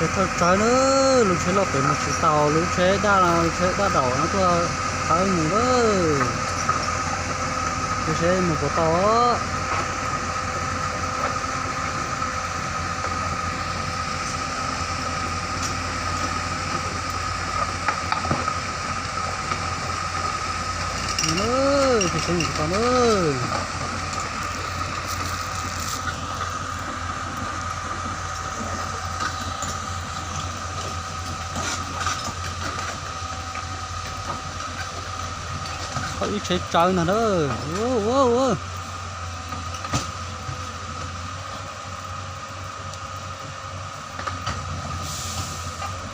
Tsheb thawj tsawv na, lub tsheb loj pem mus tsis tau, lub tsheb daj, lub tsheb daj daum no tuaj thawb mus lawm. Lub tsheb mus puas tau. Tus tsheb mus puas tau na. Thawb ib tsheb tsawv ntag na.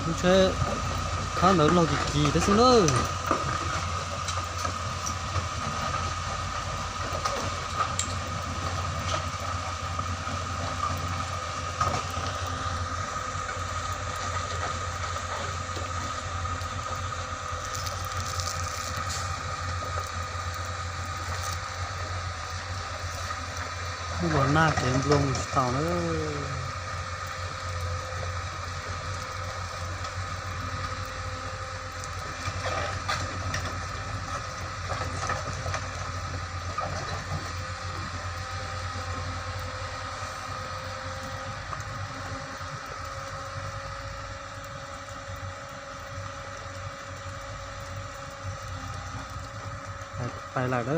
Lub tsheb thawb ntawd loj kim kim thiab xwb na. Kuj los nag kev nplua mus tsis tau na. Pais lawm na,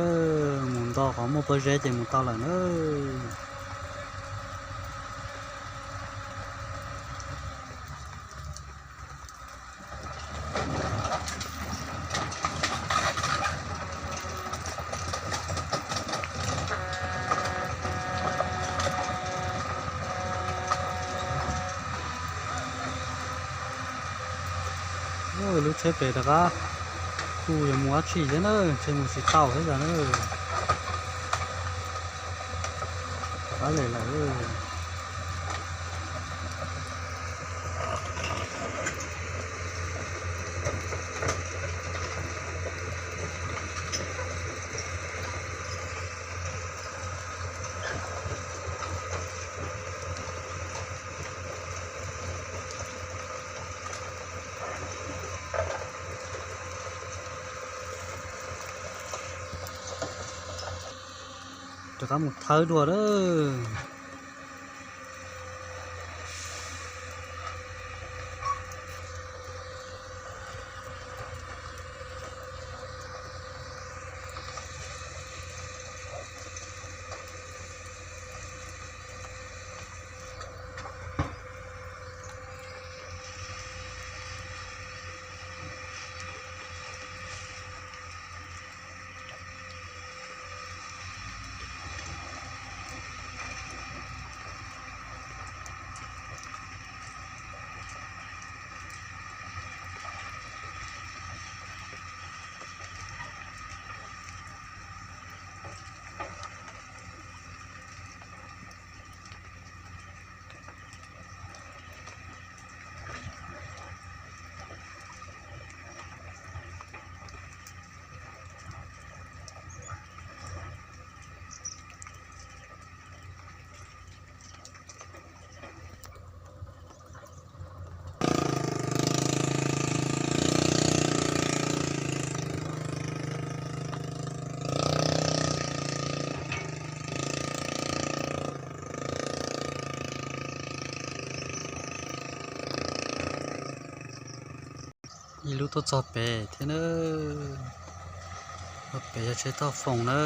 mus nto qhov muaj pob zeb ces mus tau lawm na. Lub tsheb pem rov qab kuj yuav mus dab tsi thiab na, ntshe mus tsis tau thiab yog na. Rov qab lem lawm. Rov qab mus thawb dua lawm. Ib lub tuaj txog pem thiab na. Pem yog tsheb toj foom na.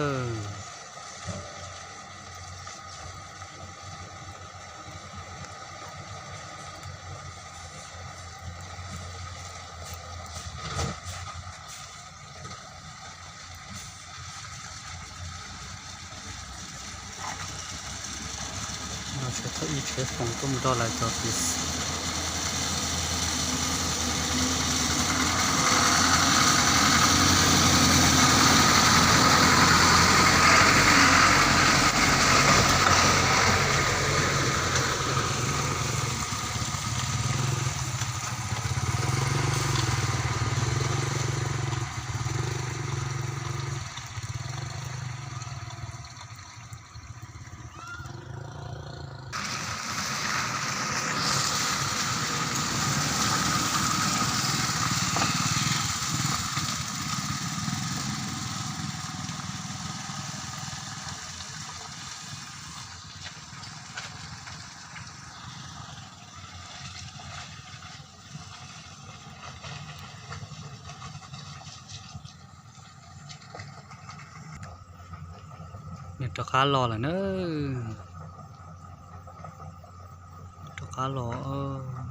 Tsheb thawj ib tsheb foom tuaj mus rau lawv cov pem. Rov qab los lawm na. Rov qab los.